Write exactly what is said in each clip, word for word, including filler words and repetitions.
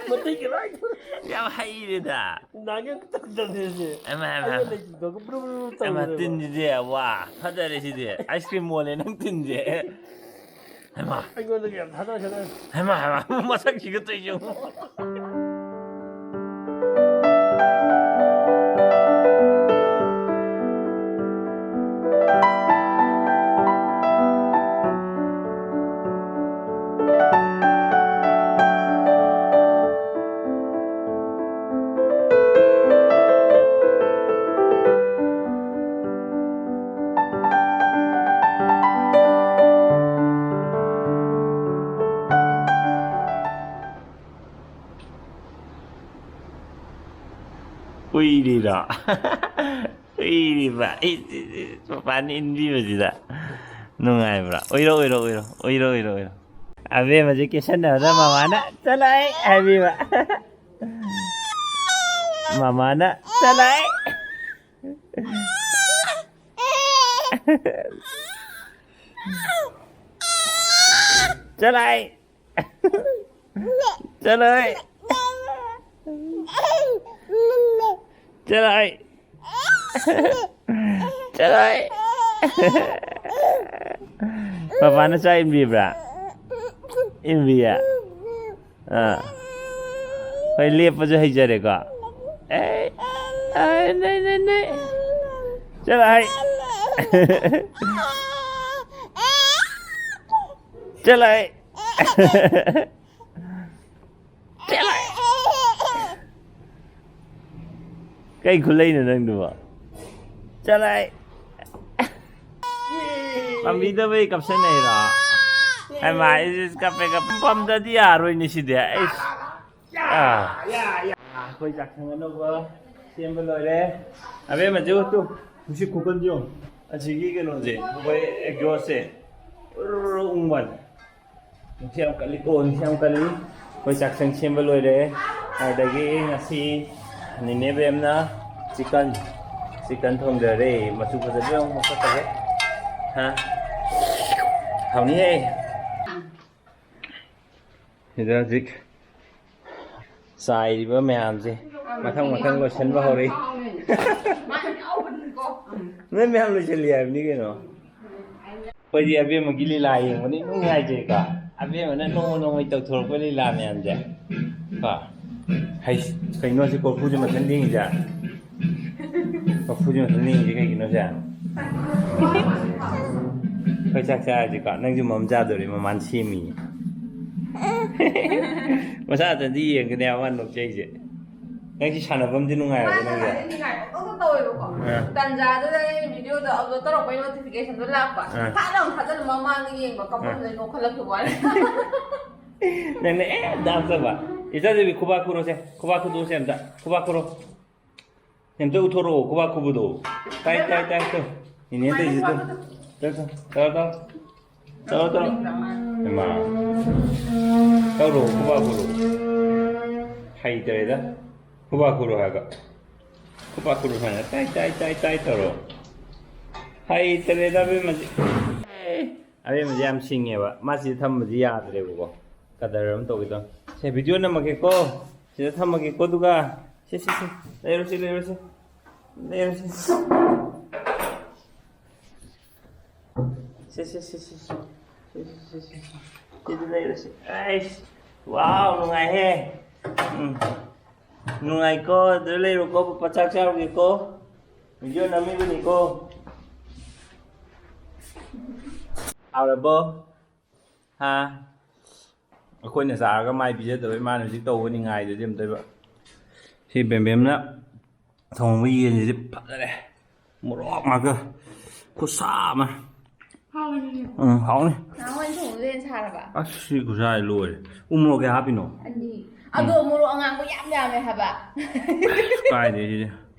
ꯃꯇꯩ ꯀꯔꯥꯏ? ꯌꯥꯝ ꯍꯩꯔꯦꯗ꯫ ꯅꯥꯒꯦ ꯇꯧꯗꯕꯅꯦ꯫ ꯑꯃ, ꯑꯃ, ꯑꯃ꯫ ꯂꯩꯇꯕꯒ ꯕ꯭ꯔꯨ ꯕ꯭ꯔꯨ ꯑꯃ ꯇꯧꯔꯦꯕ꯫ ꯇꯤꯟꯁꯤꯗꯤ, ꯋꯥ, ꯐꯖꯔꯦ ꯁꯤꯗꯤ꯫ ꯑꯥꯏꯁ ꯀ꯭ꯔꯤꯝ ꯃꯣꯜꯂꯦ ꯅꯪ ꯇꯤꯟꯁꯦ꯫ ꯍꯩꯃꯥ꯫ ꯑꯩꯉꯣꯟꯗꯒꯤ ꯌꯥꯝ ꯊꯥꯗꯔꯛꯀꯅꯨ꯫ ꯍꯩꯃꯥ, ꯍꯩꯃꯥ, ꯃꯁꯛꯁꯤꯒ ꯇꯧꯏꯁꯦ ꯌꯦꯡꯉꯨ꯫ ꯎꯏꯔꯤꯔꯣ? ꯎꯏꯔꯤꯕ? ꯏꯁ, ꯏꯁ, ꯏꯁ, ꯃꯄꯥꯟꯗ ꯏꯟꯕꯤꯕꯁꯤꯗ ꯅꯨꯡꯉꯥꯏꯕ꯭ꯔꯥ? ꯎꯏꯔꯣ, ꯎꯏꯔꯣ, ꯎꯏꯔꯣ, ꯎꯏꯔꯣ, ꯎꯏꯔꯣ, ꯎꯏꯔꯣ꯫ ꯑꯕꯦꯝꯃꯁꯦ ꯀꯦꯁꯟꯅꯕꯗ ꯃꯃꯥꯅ "ꯆꯠꯂꯣꯍꯦ" ꯍꯥꯏꯕꯤꯕ꯫ ꯃꯃꯥꯅ "ꯆꯠꯂꯣꯍꯦ"꯫ "ꯆꯠꯂꯣꯍꯦ"꯫ "ꯆꯠꯂꯣꯍꯦ"꯫ "ꯆꯠꯂꯣꯍꯦ"꯫ "ꯆꯠꯂꯣꯍꯦ"꯫ ꯄꯄꯥꯅ ꯆꯥꯛ ꯏꯟꯕꯤꯕ꯭ꯔꯥ? ꯏꯟꯕꯤꯌꯦ? ꯑꯥ꯫ ꯍꯣꯏ, ꯂꯦꯞꯄꯁꯨ ꯍꯩꯖꯔꯦꯀꯣ꯫ ꯑꯦ, ꯑꯦ, ꯅꯦ, ꯅꯦ, ꯅꯦ꯫ "ꯆꯠꯂꯣꯍꯦ"꯫ "ꯆꯠꯂꯣꯍꯦ"꯫ "ꯆꯠꯂꯣꯍꯦ"꯫ "ꯆꯠꯂꯣꯍꯦ"꯫ ꯀꯩ ꯈꯨꯠꯂꯩꯅꯣ ꯅꯪꯗꯨꯕꯣ? "ꯆꯠꯂꯣꯍꯦ"꯫ ꯄꯥꯝꯕꯤꯗꯕꯩ ꯀꯞꯁꯟꯅꯩꯔꯣ? ꯍꯩꯃꯥ, ꯏꯁ, ꯏꯁ, ꯀꯞꯄꯦ, ꯀꯞꯄꯦ꯫ ꯄꯝꯗꯗꯤ ꯌꯥꯔꯣꯏꯅꯦ ꯁꯤꯗꯤ꯫ ꯑꯩꯁ꯫ ꯑꯥ꯫ ꯑꯩꯈꯣꯏ ꯆꯥꯛꯁꯪ ꯑꯅꯧꯕ ꯁꯦꯝꯕ ꯂꯣꯏꯔꯦ꯫ ꯑꯕꯦꯝꯃꯁꯨ ꯇꯨ, ꯅꯨꯡꯁꯤꯠ ꯈꯨꯀꯟꯁꯦ ꯌꯦꯡꯉꯨ꯫ ꯑꯁꯤꯒꯤ ꯀꯩꯅꯣꯁꯦ, ꯑꯩꯈꯣꯏ exhaustꯁꯦ ꯎꯔꯨꯔꯨ ꯎꯪꯕ ꯋꯥꯅꯤ꯫ ꯅꯨꯡꯁꯤꯠ ꯌꯥꯝ ꯀꯜꯂꯤꯀꯣ, ꯅꯨꯡꯁꯤꯠ ꯌꯥꯝ ꯀꯜꯂꯤ꯫ ꯑꯩꯈꯣꯏ ꯆꯥꯛꯁꯪ ꯁꯦꯝꯕ ꯂꯣꯏꯔꯦ꯫ ꯑꯗꯒꯤ ꯉꯁꯤ ꯅꯦꯅꯦ ꯕꯦꯝꯅ chicken, chicken ꯊꯣꯡꯗꯔꯦ꯫ ꯃꯆꯨ ꯐꯖꯕ ꯌꯥꯝ ꯃꯁꯛ ꯐꯖꯩ꯫ ꯍꯥ? ꯍꯥꯎꯅꯤꯍꯦ꯫ ꯁꯤꯗ ꯍꯧꯖꯤꯛ ꯆꯥꯏꯔꯤꯕ ꯃꯌꯥꯝꯁꯦ ꯃꯊꯪ ꯃꯊꯪ ꯂꯣꯏꯁꯤꯟꯕ ꯍꯧꯔꯛꯏ꯫ ꯅꯣꯏ ꯃꯌꯥꯝ ꯂꯣꯏꯁꯤꯜꯂꯤ ꯍꯥꯏꯕꯅꯤ ꯀꯩꯅꯣ꯫ ꯑꯩꯈꯣꯏꯗꯤ ꯑꯕꯦꯝꯃꯒꯤ ꯂꯤꯂꯥ ꯌꯦꯡꯕꯅꯤ ꯅꯨꯡꯉꯥꯏꯖꯩꯀꯣ꯫ ꯑꯕꯦꯝꯃꯅ ꯅꯣꯡꯃ ꯅꯣꯡꯃꯒꯤ ꯇꯧꯊꯣꯔꯛꯄ ꯂꯤꯂꯥ ꯃꯌꯥꯝꯁꯦ꯫ ꯀꯣ꯫ ꯍꯩꯁ, ꯀꯩꯅꯣ ꯁꯤ ꯀꯣꯔꯐꯨꯁꯦ ꯃꯊꯟ ꯂꯦꯡꯉꯤꯁꯦ? ꯀꯣꯔꯐꯨꯁꯦ ꯃꯊꯟ ꯂꯦꯡꯉꯤꯁꯦ ꯀꯩꯒꯤꯅꯣ ꯁꯦ? ꯑꯩꯈꯣꯏ ꯆꯥꯛ ꯆꯥꯔꯁꯤꯀꯣ꯫ ꯅꯪꯁꯨ ꯃꯝ ꯆꯥꯗꯣꯔꯤ, ꯃꯃꯥꯟ ꯁꯦꯝꯃꯤ꯫ ꯃꯁꯥ ꯃꯊꯟꯇ ꯌꯦꯡꯒꯅꯦ ꯑꯃ ꯅꯣꯛꯆꯩꯁꯦ꯫ ꯅꯪ ꯁꯤ ꯁꯥꯟꯅꯐꯝꯗꯤ ꯅꯨꯡꯉꯥꯏꯔꯕ ꯅꯪꯒꯤ? ꯅꯤꯡꯉꯥꯏ ꯄꯪꯇꯧꯗ ꯇꯧꯋꯦꯕꯀꯣ꯫ ꯑꯥ꯫ ꯇꯟꯖꯥꯗꯨꯗ ꯑꯩ ꯚꯤꯗꯤꯑꯣꯗꯣ ꯑꯞꯂꯣꯗ ꯇꯧꯔꯛꯄꯩ ꯅꯣꯇꯤꯐꯤꯀꯦꯁꯟꯗꯣ ꯂꯥꯛꯄ꯫ ꯑꯥ꯫ ꯐꯠ ꯂꯥꯎꯅ ꯊꯥꯖꯤꯜꯂ ꯃꯃꯥꯡꯗ ꯌꯦꯡꯕ ꯑꯥ꯫ ꯀꯞꯄꯝꯗꯩ ꯅꯣꯛꯈꯠꯂꯛꯈꯤꯕ ꯋꯥꯅꯤ꯫ ꯅꯪꯅ ꯑꯦ ꯗꯥꯟꯁ ꯇꯧꯕ꯫ ꯏꯆꯥꯗꯦꯕꯤ ꯈꯨꯕꯥꯛ ꯈꯨꯔꯣꯁꯦ꯫ ꯈꯨꯕꯥꯛ ꯈꯨꯗꯣꯛꯑꯣꯁꯦ ꯑꯝꯇ꯫ ꯈꯨꯕꯥꯛ ꯈꯨꯔꯣ꯫ ꯑꯝꯇ ꯎꯠꯊꯣꯔꯛꯑꯣ ꯈꯨꯕꯥꯛ ꯈꯨꯕꯗꯣ꯫ ꯇꯥꯏ, ꯇꯥꯏ, ꯇꯥꯏ, ꯇꯥꯏ꯫ ꯏꯅꯦ ꯇꯧꯔꯤꯁꯦ ꯇꯧ꯫ ꯇꯧ, ꯇꯧ, ꯇꯧ, ꯇꯧ꯫ ꯇꯧꯔꯣ, ꯇꯧꯔꯣ꯫ ꯏꯃꯥ꯫ ꯇꯧꯔꯣ, ꯈꯨꯕꯥꯛ ꯈꯨꯔꯣ꯫ ꯍꯩꯇꯔꯦꯗ꯫ ꯈꯨꯕꯥꯛ ꯈꯨꯔꯣ ꯍꯥꯏꯕ꯫ ꯈꯨꯕꯥꯛ ꯈꯨꯔꯣ ꯍꯥꯏꯅ ꯇꯥꯏ, ꯇꯥꯏ, ꯇꯥꯏ, ꯇꯥꯏ ꯇꯧꯔꯣ꯫ ꯍꯩꯇꯔꯦꯗ ꯑꯕꯦꯝꯃꯁꯦ꯫ ꯑꯕꯦꯝꯃꯁꯦ ꯌꯥꯝ ꯁꯤꯡꯉꯦꯕ꯫ ꯃꯥ ꯁꯤꯗ ꯊꯝꯕꯗꯤ ꯌꯥꯗ꯭ꯔꯦꯕꯀꯣ꯫ ꯀꯗꯔ ꯑꯃ ꯇꯧꯒꯦ ꯇꯧꯅꯤ꯫ ꯁꯦ, ꯚꯤꯗꯤꯑꯣ ꯅꯝꯃꯒꯦꯀꯣ꯫ ꯁꯤꯗ ꯊꯝꯃꯒꯦꯀꯣ, ꯑꯗꯨꯒ꯫ ꯁꯦ, ꯁꯦ, ꯁꯦ꯫ ꯂꯩꯔꯣ, ꯁꯤ ꯂꯩꯔꯣ, ꯁꯤ꯫ ꯂꯩꯔꯣ, ꯁꯤ꯫ ꯁꯦ, ꯁꯦ, ꯁꯦ, ꯁꯦ꯫ ꯁꯦ, ꯁꯦ, ꯁꯦ, ꯁꯦ꯫ ꯁꯤꯗ ꯂꯩꯔꯁꯤ꯫ ꯑꯩꯁ, ꯋꯥꯎ, ꯅꯨꯡꯉꯥꯏꯍꯦ꯫ ꯎꯝ꯫ ꯅꯨꯡꯉꯥꯏꯀꯣ, ꯑꯗꯨꯗ ꯂꯩꯔꯣꯀꯣ, ꯄꯄꯥ ꯆꯥꯛ ꯆꯥꯔꯨꯒꯦꯀꯣ꯫ ꯚꯤꯗꯤꯑꯣ ꯅꯝꯃꯤꯕꯅꯤꯀꯣ꯫ ꯍꯥꯎꯔꯕꯣ? ꯍꯥ? ꯑꯩꯈꯣꯏꯅ ꯆꯥꯔꯒ ꯃꯥꯏ ꯄꯤꯖꯗꯕ ꯏꯃꯥꯅ ꯍꯧꯖꯤꯛ ꯇꯧꯕ ꯅꯤꯡꯉꯥꯏꯗꯨꯗꯤ ꯑꯝꯇꯣꯏꯕ꯫ ꯁꯤ ꯕꯦꯝꯕꯦꯝꯅ ꯊꯣꯡꯕ ꯌꯦꯟꯁꯤꯗꯤ ꯐꯖꯔꯦ꯫ ꯃꯣꯔꯣꯛ ꯉꯥꯛꯇ꯫ ꯈꯨꯠꯁꯥ ꯑꯃ꯫ ꯍꯥꯎꯕꯅꯤꯅꯦ꯫ ꯎꯝ, ꯍꯥꯎꯅꯤ꯫ ꯅꯍꯥꯟꯋꯥꯏ ꯊꯣꯡꯕꯗꯨꯗ ꯍꯦꯟꯅ ꯁꯥꯔꯕ? ꯑꯁ, ꯁꯤ ꯈꯨꯠꯁꯥ ꯂꯣꯏꯔꯦ꯫ ꯎ ꯃꯣꯔꯣꯛ ꯀꯌꯥ ꯍꯥꯞꯄꯤꯅꯣ? ꯑꯅꯤ꯫ ꯑꯗꯣ ꯃꯣꯔꯣꯛ ꯑꯉꯥꯡꯕ ꯌꯥꯝ ꯌꯥꯝꯃꯦ ꯍꯥꯏꯕ꯫ ꯀꯥꯏꯗꯩ ꯁꯤꯗꯤ?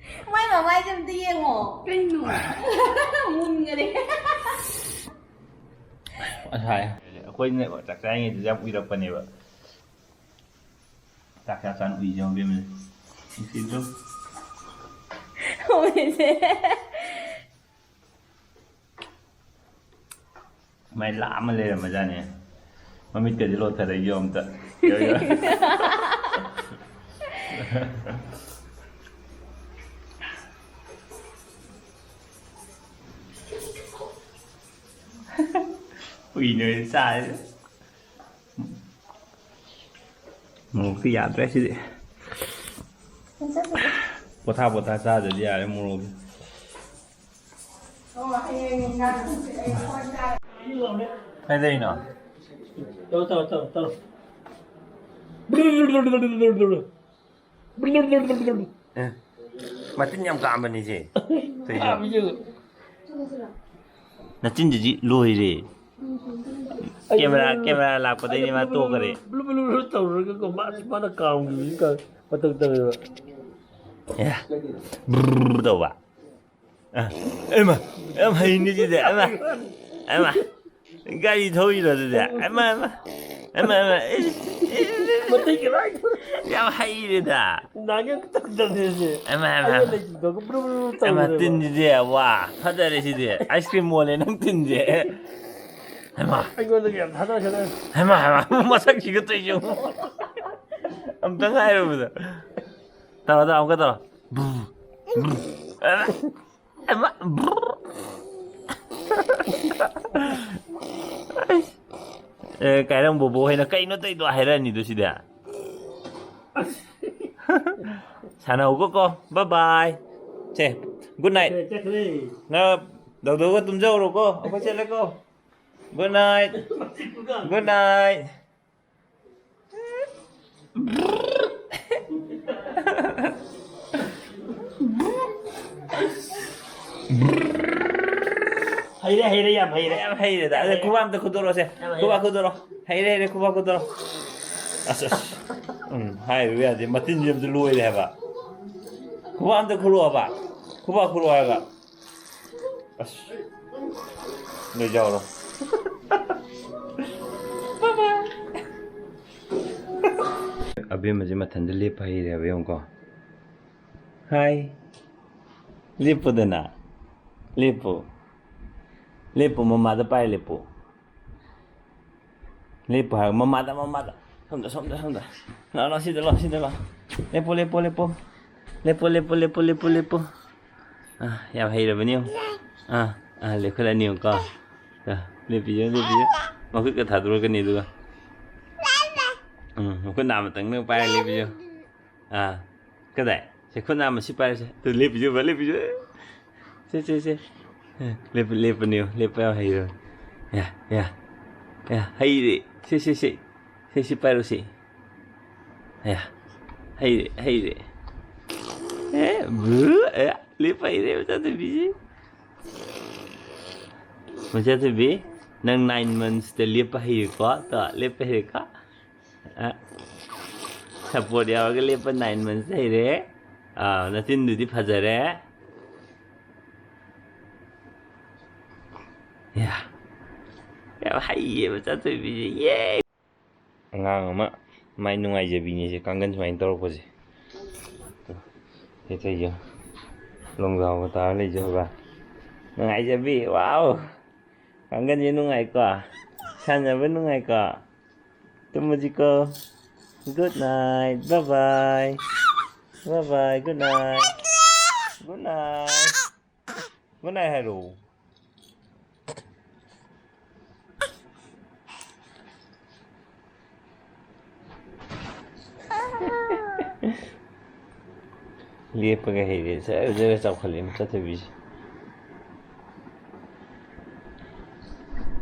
ꯃꯥꯏ ꯃꯃꯥꯏꯁꯦ ꯑꯝꯇ ꯌꯦꯡꯉꯣ꯫ ꯀꯩꯅꯣ? ꯃꯨꯟꯒꯔꯦ꯫ ꯑꯁ, ꯍꯥꯏ꯫ ꯑꯩꯈꯣꯏꯅ ꯆꯥꯛ ꯆꯥꯔꯤꯉꯩꯗꯁꯨ ꯌꯥꯝ ꯎꯏꯔꯛꯄꯅꯦꯕ꯫ ꯆꯥꯛ ꯆꯥ ꯆꯥꯅ ꯎꯏꯁꯦ ꯌꯦꯡꯉꯣ, ꯏꯕꯦꯝꯃ꯫ ꯅꯨꯡꯁꯤꯗ꯭ꯔꯣ? ꯎꯏꯁꯦ꯫ ꯃꯥꯏ ꯂꯥꯝꯃ ꯂꯩꯔꯝꯃꯖꯥꯠꯅꯦ꯫ ꯃꯃꯤꯠꯀꯗꯤ ꯂꯣꯠꯊꯔ ꯌꯦꯡꯉꯣ ꯑꯝꯇ꯫ ꯌꯦꯡꯉꯣ, ꯌꯦꯡꯉꯣ꯫ ꯀꯨꯏꯅ ꯆꯥꯔꯦ꯫ ꯃꯣꯔꯣꯛꯇꯤ ꯌꯥꯗ꯭ꯔꯦ ꯁꯤꯗꯤ꯫ ꯄꯣꯊꯥ ꯄꯣꯊꯥ ꯆꯥꯗ꯭ꯔꯗꯤ ꯌꯥꯔꯦ ꯃꯣꯔꯣꯛꯁꯦ꯫ ꯀꯩꯗꯧꯔꯤꯅꯣ? ꯇꯧ, ꯇꯧ, ꯇꯧ, ꯇꯧ꯫ ꯑꯦ, ꯃꯇꯤꯟ ꯌꯥꯝ ꯀꯥꯝꯕꯅꯤ ꯁꯦ꯫ ꯀꯩꯅꯣ? ꯀꯥꯝꯃꯤꯁꯦ꯫ ꯅꯆꯤꯟꯗꯨꯗꯤ ꯂꯣꯏꯔꯦ꯫ ꯀꯦꯃꯦꯔꯥ, ꯀꯦꯃꯦꯔꯥ ꯂꯥꯛꯄꯗꯩꯅꯦ ꯃꯥ ꯇꯣꯛꯈꯔꯦ꯫ ꯕ꯭ꯂꯨ, ꯕ꯭ꯂꯨ, ꯕ꯭ꯂꯨ ꯇꯧꯔꯒꯀꯣ, ꯃꯥ, ꯃꯥꯅ ꯀꯥꯝꯈꯤꯕꯅꯤ ꯀꯥ-, ꯃꯇꯧ ꯇꯧꯋꯦꯕ꯫ ꯑꯦ, ꯕ꯭ꯔꯨꯔ ꯇꯧꯕ꯫ ꯑ, ꯑꯩꯃ, ꯌꯥꯝ ꯍꯩꯅꯦ ꯁꯤꯗꯤ꯫ ꯑꯩꯃ, ꯑꯩꯃ, ꯒꯥꯔꯤ ꯊꯧꯔꯤꯔꯣ ꯑꯗꯨꯗꯤ? ꯑꯩꯃ, ꯑꯩꯃ, ꯑꯩꯃ, ꯑꯩꯃ, ꯏꯁ, ꯏꯁ, ꯏꯁ, ꯃꯇꯩ ꯀꯃꯥꯏ ꯇꯧ-, ꯌꯥꯝ ꯍꯩꯔꯦꯗ꯫ ꯅꯥꯒꯦ ꯇꯧꯗꯕꯅꯦ ꯁꯦ꯫ ꯑꯩꯃ, ꯑꯩꯃ, ꯑꯩꯃ ꯑꯩꯃ꯫ ꯂꯩꯇꯕꯗꯣ ꯕ꯭ꯔꯨ ꯕ꯭ꯔꯨ ꯑꯩꯃ, ꯇꯧꯔꯦꯕ꯫ ꯇꯤꯟꯁꯤꯗꯤ, ꯋꯥ, ꯐꯖꯔꯦ ꯁꯤꯗꯤ꯫ ꯑꯥꯏꯁ ꯀ꯭ꯔꯤꯝ ꯃꯣꯜꯂꯦ ꯅꯪ ꯇꯤꯟꯁꯦ꯫ ꯍꯩꯃꯥ꯫ ꯑꯩꯉꯣꯟꯗꯒꯤ ꯌꯥꯝ ꯊꯥꯗꯔꯛꯀꯅꯨ꯫ ꯍꯩꯃꯥ, ꯍꯩꯃꯥ, ꯃꯁꯛꯁꯤꯒ ꯇꯧꯏꯁꯦ ꯌꯦꯡꯉꯨ꯫ ꯑꯝꯇꯪ ꯍꯥꯏꯔꯨꯕꯗ꯫ ꯇꯧꯔꯣ, ꯇꯧꯔꯣ, ꯑꯃꯨꯛꯀ ꯇꯧꯔꯣ꯫ ꯕꯨ, ꯕꯨ꯫ ꯍꯩꯃꯥ, ꯕꯨ꯫ ꯑꯦ, ꯀꯥꯏꯔꯪ ꯕꯣꯕꯣ ꯍꯣꯏꯅ "ꯀꯩꯅꯣ ꯇꯧꯏꯗꯣ?" ꯍꯥꯏꯔꯛꯑꯅꯤꯗꯣ ꯁꯤꯗꯤ꯫ ꯁꯥꯟꯅꯍꯧꯒꯣꯀꯣ꯫ Bye bye꯫ ꯁꯦ, good night꯫ ꯆꯠꯈ꯭ꯔꯦ, ꯆꯠꯈ꯭ꯔꯦ꯫ ꯅꯪ ꯗꯧꯗꯧꯒ ꯇꯨꯝꯖꯍꯧꯔꯣꯀꯣ꯫ ꯑꯩꯈꯣꯏ ꯆꯠꯂꯦꯀꯣ꯫ Good night꯫ Good night꯫ ꯍꯩꯔꯦ, ꯍꯩꯔꯦ, ꯌꯥꯝ ꯍꯩꯔꯦ꯫ ꯌꯥꯝ ꯍꯩꯔꯦꯗ꯫ ꯑꯗ ꯈꯨꯕꯥꯛ ꯑꯝꯇ ꯈꯨꯗꯣꯔꯛꯑꯣꯁꯦ꯫ ꯌꯥꯝ ꯍꯩꯔꯦ꯫ ꯈꯨꯕꯥꯛ ꯈꯨꯗꯣꯔꯛꯑꯣ꯫ ꯍꯩꯔꯦ, ꯍꯩꯔꯦ, ꯈꯨꯕꯥꯛ ꯈꯨꯗꯣꯔꯛꯑꯣ꯫ ꯑꯁ, ꯑꯁ꯫ ꯎꯝ, ꯍꯥꯏꯔꯨ ꯌꯥꯗꯦ꯫ ꯃꯇꯤꯟꯁꯦ ꯑꯝꯇ ꯂꯣꯏꯔꯦ ꯍꯥꯏꯕ꯫ ꯈꯨꯕꯥꯛ ꯑꯝꯇ ꯈꯨꯔꯛꯑꯣ ꯍꯥꯏꯕ꯫ ꯈꯨꯕꯥꯛ ꯈꯨꯔꯛꯑꯣ ꯍꯥꯏꯕ꯫ ꯑꯁ꯫ ꯂꯣꯏꯖꯍꯧꯔꯣ꯫ ꯑꯕꯦꯝꯃꯁꯦ ꯃꯊꯟꯇ ꯂꯦꯞꯄ ꯍꯩꯔꯦꯕ, ꯌꯦꯡꯉꯨꯀꯣ꯫ ꯍꯥꯏ꯫ ꯂꯦꯞꯄꯨꯗꯅ꯫ ꯂꯦꯞꯄꯨ꯫ ꯂꯦꯞꯄꯨ, ꯃꯃꯥꯗ ꯄꯥꯏꯔ ꯂꯦꯞꯄꯨ꯫ ꯂꯦꯞꯄꯨ ꯍꯥꯏꯔ ꯃꯃꯥꯗ, ꯃꯃꯥꯗ꯫ ꯁꯣꯝꯗ, ꯁꯣꯝꯗ, ꯁꯣꯝꯗ꯫ ꯂꯥꯛꯑꯣ, ꯂꯥꯛꯑꯣ, ꯁꯤꯗ ꯂꯥꯛꯑꯣ, ꯁꯤꯗ ꯂꯥꯛꯑꯣ꯫ ꯂꯦꯞꯄꯨ, ꯂꯦꯞꯄꯨ, ꯂꯦꯞꯄꯨ꯫ ꯂꯦꯞꯄꯨ, ꯂꯦꯞꯄꯨ, ꯂꯦꯞꯄꯨ, ꯂꯦꯞꯄꯨ, ꯂꯦꯞꯄꯨ꯫ ꯑꯥ, ꯌꯥꯝ ꯍꯩꯔꯕꯅꯤ ꯌꯦꯡꯉꯨ꯫ ꯑꯥ, ꯑꯥ, ꯂꯦꯞꯈꯠꯂꯅꯤ ꯌꯦꯡꯉꯨꯀꯣ꯫ ꯑꯥ꯫ ꯂꯦꯞꯄꯤꯌꯨ, ꯂꯦꯞꯄꯤꯌꯨ꯫ ꯃꯈꯨꯠꯀ ꯊꯥꯗꯣꯔꯛꯀꯅꯤ ꯑꯗꯨꯒ꯫ ꯎꯝ, ꯃꯈꯨꯠ ꯅꯥꯝꯃꯇꯪꯅ ꯄꯥꯏꯔ ꯂꯦꯞꯄꯤꯌꯨ꯫ ꯑꯥ, ꯀꯗꯥꯏ? ꯁꯦ, ꯈꯨꯠ ꯅꯥꯝꯃ ꯁꯤ ꯄꯥꯏꯔꯁꯦ꯫ ꯑꯗꯨ ꯂꯦꯞꯄꯤꯌꯨꯕ, ꯂꯦꯞꯄꯤꯌꯨ꯫ ꯁꯦ, ꯁꯦ, ꯁꯦ꯫ ꯂꯦꯞꯄ, ꯂꯦꯞꯄꯅꯤꯌꯨ, ꯂꯦꯞꯄ ꯌꯥꯝ ꯍꯩꯔꯕꯅꯤ꯫ ꯌꯥ, ꯌꯥ, ꯌꯥ, ꯍꯩꯔꯦ꯫ ꯁꯦ, ꯁꯦ, ꯁꯦ꯫ ꯁꯦ, ꯁꯤ ꯄꯥꯏꯔꯨ, ꯁꯤ꯫ ꯑꯌꯥ, ꯍꯩꯔꯦ, ꯍꯩꯔꯦ꯫ ꯑꯦ, ꯕꯨ, ꯑꯌꯥ, ꯂꯦꯞꯄ ꯍꯩꯔꯦ, ꯃꯆꯥꯊꯣꯏꯕꯤꯁꯤ꯫ ꯃꯆꯥꯊꯣꯏꯕꯤ, ꯅꯪ nine monthsꯇ ꯂꯦꯞꯄ ꯍꯩꯔꯦꯀꯣ? ꯇꯣ, ꯂꯦꯞꯄ ꯍꯩꯔꯦꯀꯣ? ꯑ, support ꯌꯥꯎꯔꯒ ꯂꯦꯞꯄ nine months ꯍꯩꯔꯦ꯫ ꯑꯥ, ꯅꯆꯤꯟꯗꯨꯗꯤ ꯐꯖꯔꯦ꯫ ꯌꯥ, ꯌꯥꯝ ꯍꯩꯌꯦ, ꯃꯆꯥꯊꯣꯏꯕꯤꯁꯦ꯫ ꯌꯦ! ꯑꯉꯥꯡ ꯑꯃ ꯃꯥꯏ ꯅꯨꯡꯉꯥꯏꯖꯕꯤꯅꯦꯁꯦ, ꯀꯥꯡꯒꯟ ꯁꯨꯃꯥꯏꯅ ꯇꯧꯔꯛꯄꯁꯦ꯫ ꯁꯤ ꯇꯧꯏꯁꯦ꯫ ꯂꯣꯡꯖꯥꯎꯒ ꯇꯥꯔ ꯂꯩꯖꯕ꯫ ꯅꯨꯡꯉꯥꯏꯖꯕꯤ, wow! ꯀꯥꯡꯒꯟꯁꯦ ꯅꯨꯡꯉꯥꯏꯀꯣ? ꯁꯥꯟꯅꯕ ꯅꯨꯡꯉꯥꯏꯀꯣ? ꯇꯨꯝꯃꯁꯤꯀꯣ꯫ Good night, bye bye. Bye bye, good night. Good night. Good night ꯍꯥꯏꯔꯛꯑꯣ꯫ ꯂꯦꯞꯄꯒ ꯍꯩꯔꯦ꯫ ꯖꯔ ꯖꯔ ꯆꯥꯎꯈꯠꯂꯦ ꯃꯆꯥꯊꯣꯏꯕꯤꯁꯦ꯫